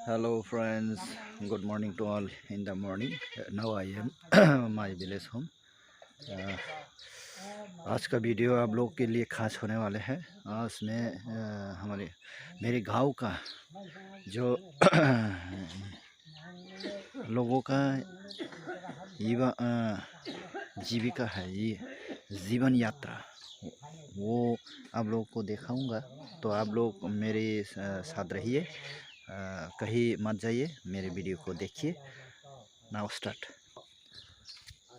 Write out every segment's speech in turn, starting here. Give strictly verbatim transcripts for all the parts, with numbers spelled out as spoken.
Hello friends, good morning to all in the morning. Now I am my village home. Uh, आज का वीडियो आप लोग के लिए खास होने वाले हैं। आज मैं, अ, हमारे, मेरे गांव का जो लोगों का जीवा-, अ, जीविका है, ये जीवन यात्रा, वो आप लोगों को दिखाऊंगा। तो आप लोग मेरे, अ, साथ रहिए, अ, कहीं मत जाइए, मेरे वीडियो को देखिए। Now start।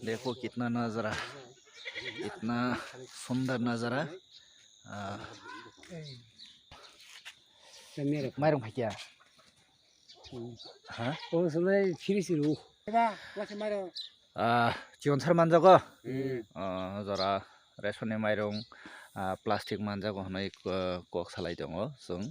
देखो कितना नज़ारा, इतना सुंदर नज़ारा। अ, Mero. Mairung phaikya? Hmm. Ha? Oh, sebenarnya siri siru. Ba, masih maro. Ah, chiwon sar manjago? Hmm. Ah, jora ration ni mairung, ah, plastic manjago hwnwi ko-, kok salai tongo chwng.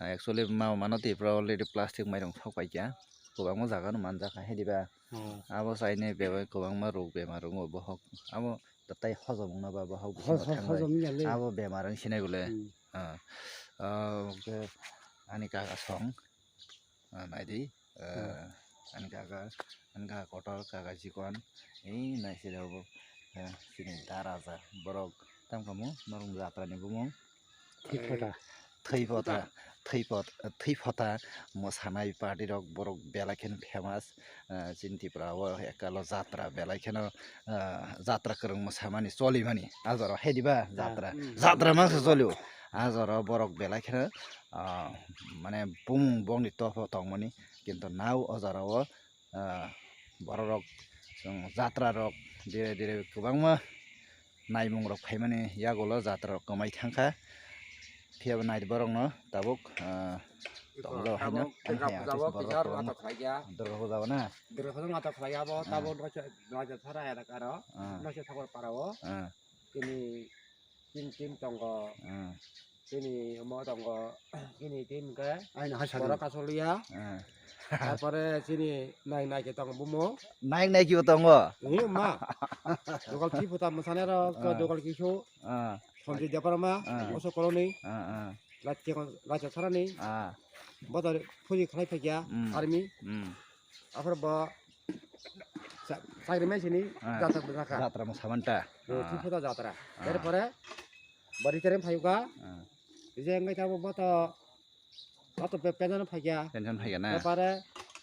Ah, actually, ma mano Tripura already plastic mairung sok paikya. Kwbangma jaga no manjak hai diba? Hmm. Abo chaini bebak kwbangma rok bemar wngo bohok. Abo tai hojom wngna ba bohok bisingo Hoj-, hoj-, thangnai. Hojom ya le. Abo bemar wng sinai bole. Hmm. Ah, ah, hwnkhe ani kaka song. Ah, naidi, eh, Hmm. Ani kaka, ani kaka kotor, kaka chikon, ei naisirok bo, eh, chini da raja, borok tamo kamo norok jatra ni bumung. Thwi phota. Thwi phota, thwi phot-, thwi phota mwsanai party rok borok belai kheno famous, eh, chini Tripura o ekalo jatra belai kheno, eh, jatra kwrwng mwsamani cholimani, ah, jora hai diba jatra, Hmm. Jatra mangsa cholio, ah, jora borok belai kheno, ah, mane bumung bongni topho tongmani, kintu nao o jora o, ah, borok rok chwng jatra rok dire dire kwbangma naimung rok phaimani yagulo jatra rok kwmai thangkha, phiyaba nai borok no tabuk, ah, tongo haino. Tabuk Durga puja o kisa rok natok khlai ya. Durga puja o na? Durga puja natok khlai ya bo, ah, tabuk noisa, noisa sara ya aro, ah, noisa thakor para o. Ah. Tini Tin tin tongo. Hmm. Chini omo tongo. Chini tin ke. Aino hai sadi. Borok kasolia. Hmm. Tarpore chini nai nai ke tongo bumo. Nai nai kibo tongo? Ni ma. Dogal thwi phota mwsane rok, hmm, dogal kisu. Hmm. Sonjit Debbarma, hmm, Osok Koloni. Hmm, hmm. Lachikon, lachik sarani. Hmm. Botor phuji khlai phaikia, hmm, army. Hmm. Aphar bo sa-, sagri mai sini, ah, jatra bwsakha. Jatra mo samanta. Bo, ah, thwi phota jatra. Ah. Erpore bari terem phayuka. Ah. Ije engai tabo boto, boto pe-, pension phaikya. Pension phaikya na? Erpore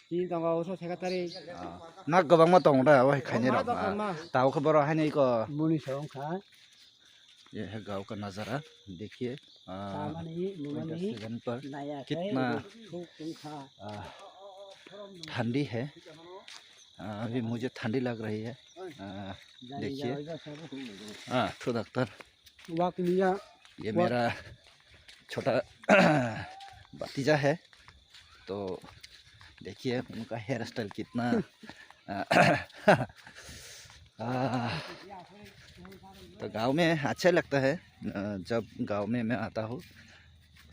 chini tongo uso secretary. Ah. Na kwbangma tongo da, abo hai khaini rok. Kwbangma. Tabo khe borok haino iko. Muni song kha. ये है गांव का नज़ारा, देखिए, आ, winter season पर कितना, आ, ठंडी है। आ, अभी मुझे ठंडी लग रही है। आ, देखिए। हाँ, तो डॉक्टर, ये मेरा छोटा भतीजा है। तो देखिए उनका हेयर स्टाइल कितना, आ, आ, तो गांव में अच्छा लगता है, आ, जब गांव में मैं आता हूँ।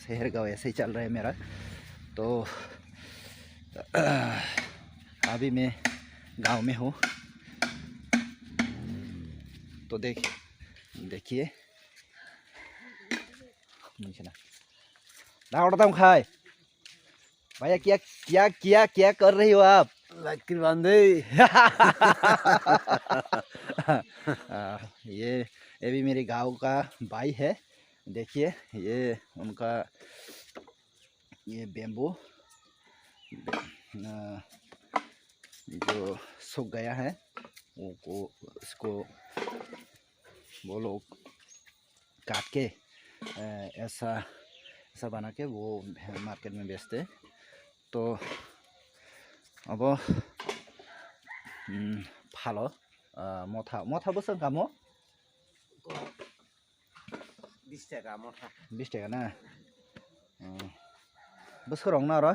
शहर गांव ऐसे ही चल रहा है मेरा। तो अभी मैं गांव में हूँ। तो देख, देखिए। Mungkin na. Nah, orang tahu khai. भैया, क्या, क्या, क्या, क्या कर रही हो आप? लकीर बांधे। आ, ये, ये भी मेरे गांव का भाई है। देखिए, ये उनका, ये बेम्बू, आ, जो सूख गया है, वो को, उसको वो लोग काट के, अ, ऐसा, ऐसा बना के वो मार्केट में बेचते। तो अब, उम, फालो, अ, मोथा, मोथा बसंग कामो? Bis taka motha. Bis taka na? Hmm. Bwswk rok na oro?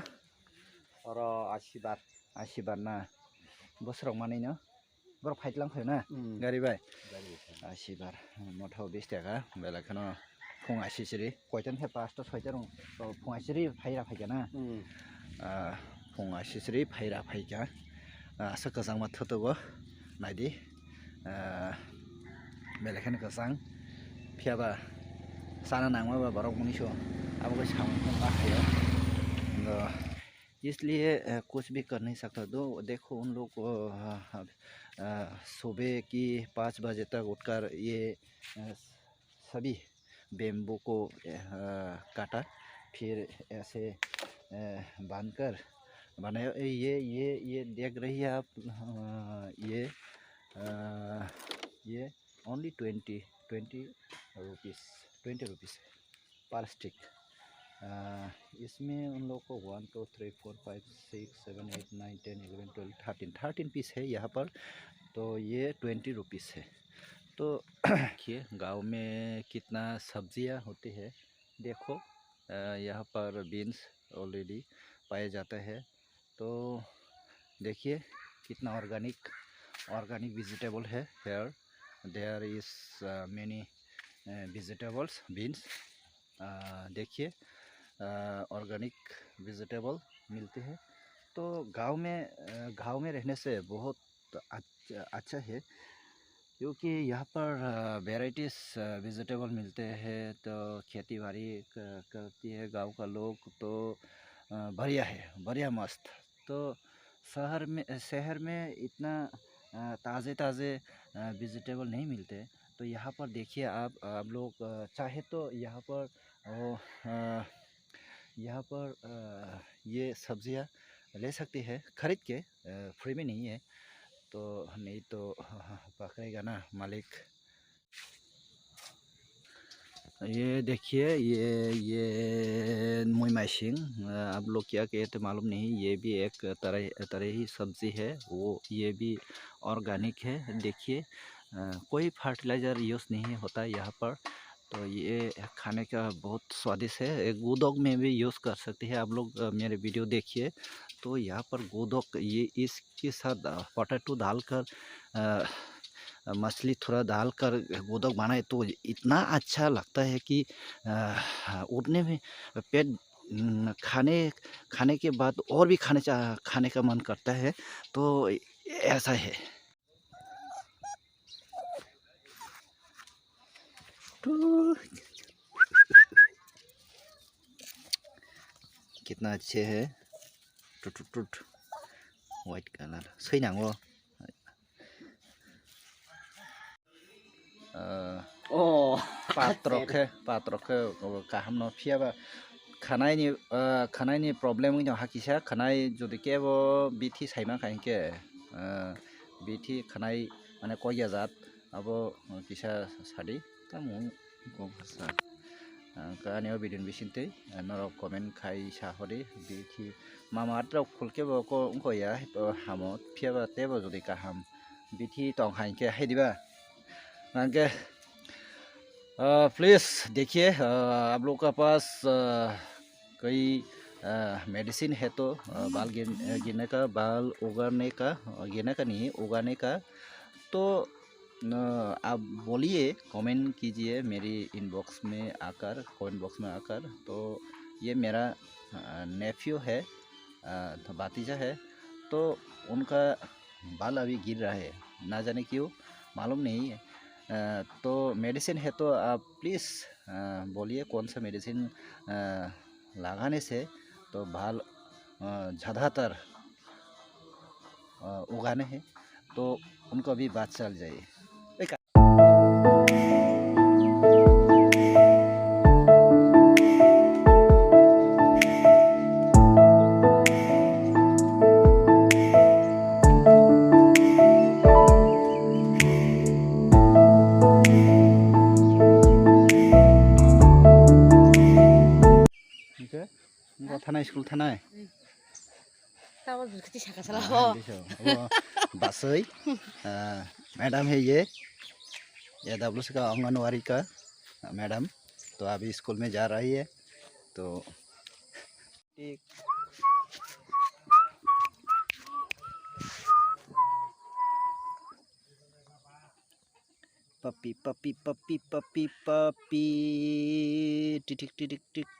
Oro asi bar. Asi bar na? Bwswk rok manwi no? Borok phai tlang phaio na? Hmm. Gari bai? Gari bai. Asi bar. Motha o bis taka. Belai kheno phung asi siri. Koitan khe pasta soita rong. To phung asi siri phaira phaikha na? Hmm. Ah, phung asi siri phaira phaikha. Ah, aswk kwchangma thutugo. Naidi. Ah, belai kheno kwchang. Phiyaba sana nangma ba borok muni so. Abo khe samung tong kha khaio. Ngo. इसलिए अ, कुछ भी कर नहीं सकता। तो देखो उन लोग अ, अ, सुबह की पाँच बजे तक उठकर ये अ, सभी बेम्बू को अ, काटा, फिर ऐसे अ, बांधकर बनाया। ये ये ये देख रही है आप, अ, ये अ, ये only twenty twenty rupees, twenty rupees per stick। अ, इसमें उन लोग को one two three four five six seven eight nine ten eleven twelve thirteen, thirteen piece है यहाँ पर। तो ये ट्वेंटी रुपीज़ है। तो देखिए गांव में कितना सब्जियां होती है। देखो अ, यहाँ पर बीन्स ऑलरेडी पाया जाता है। तो देखिए कितना ऑर्गेनिक, ऑर्गेनिक वेजिटेबल है। Here there is many vegetables, beans। देखिए ऑर्गेनिक वेजिटेबल मिलते हैं। तो गांव में अ, गांव में रहने से बहुत अच्छा, अच्छा है, क्योंकि यहाँ पर वैराइटीज वेजिटेबल मिलते हैं। तो खेती बाड़ी क- करती है गांव का लोग। तो अ, बढ़िया है, बढ़िया मस्त। तो शहर में, शहर में इतना अ, ताज़े ताज़े वेजिटेबल नहीं मिलते। तो यहाँ पर देखिए आप, आप लोग अ, चाहे तो यहाँ पर वो, अ, यहाँ पर अ, ये सब्जियाँ ले सकते हैं खरीद के, फ्री में नहीं है। तो नहीं तो पकड़ेगा ना मालिक। ये देखिए, ये ये मुई माइसिंग। अ, आप लोग क्या कहते मालूम नहीं। ये भी एक तरह तरह ही सब्जी है। वो ये भी ऑर्गेनिक है। देखिए अ, कोई फर्टिलाइज़र यूज़ नहीं होता है यहाँ पर। तो ये खाने का बहुत स्वादिष्ट है। एक गुदोक में भी यूज़ कर सकते हैं आप लोग। अ, मेरे वीडियो देखिए। तो यहाँ पर गुदोक ये इसके साथ अ, पोटैटो डालकर अ, मछली थोड़ा डालकर गुदोक बनाए तो इतना अच्छा लगता है कि अ, उठने में पेट उम, खाने खाने के बाद और भी खाने चाह खाने का मन करता है। तो ऐसा है। कितना अच्छे है। Tut tut tut. White colour. Sui nango. Oh, patrok khe, patrok khe kaham no phiya ba. Khanai ni, ah, khanai ni problem wngya hakisa, khanai jodi kebo bithi saima kha hinkhe, ah, bithi khanai mane koi ya jat, abo kisa sadi, tamo wng kok sa. Ah, kani o video ni bising twi, ah, norok comment khai sa hori, bithi mama atrok khulke bo ko wngko ya, hamo phiya ba tebo jodi kaham bithi tong hai khe hai diba. Hingke, ah, please देखिए, ah, आप लोग का पास, ah, कोई, ah, medicine है तो, ah, बाल गिर-, गिरने का, बाल उगाने का, गिरने का नहीं, उगाने का। तो, न, आप बोलिए, कमेंट कीजिए मेरी इनबॉक्स में आकर, कमेंट बॉक्स में आकर। तो ये मेरा, अ, नेफ्यू है, अ, तो भतीजा है, तो उनका बाल अभी गिर रहा है, ना जाने क्यों, मालूम नहीं है। अ, तो मेडिसिन है तो आप प्लीज़, अ, बोलिए कौन सा मेडिसिन, अ, लगाने से तो बाल, अ, ज़्यादातर, अ, उगाने हैं, तो उनका भी बात चल जाए। Hingke, bo thanai, school thanai. Tamo bwkha twi saka sala Ah, ho. Hindi siya. Abo, basoi, ah, madam hai ye. A W C ka Anganwadi ka, ah, madam. To abhi school mein ja rahi hai. To, ek Papi, papi, papi, papi, papi. Titik, titik, tik.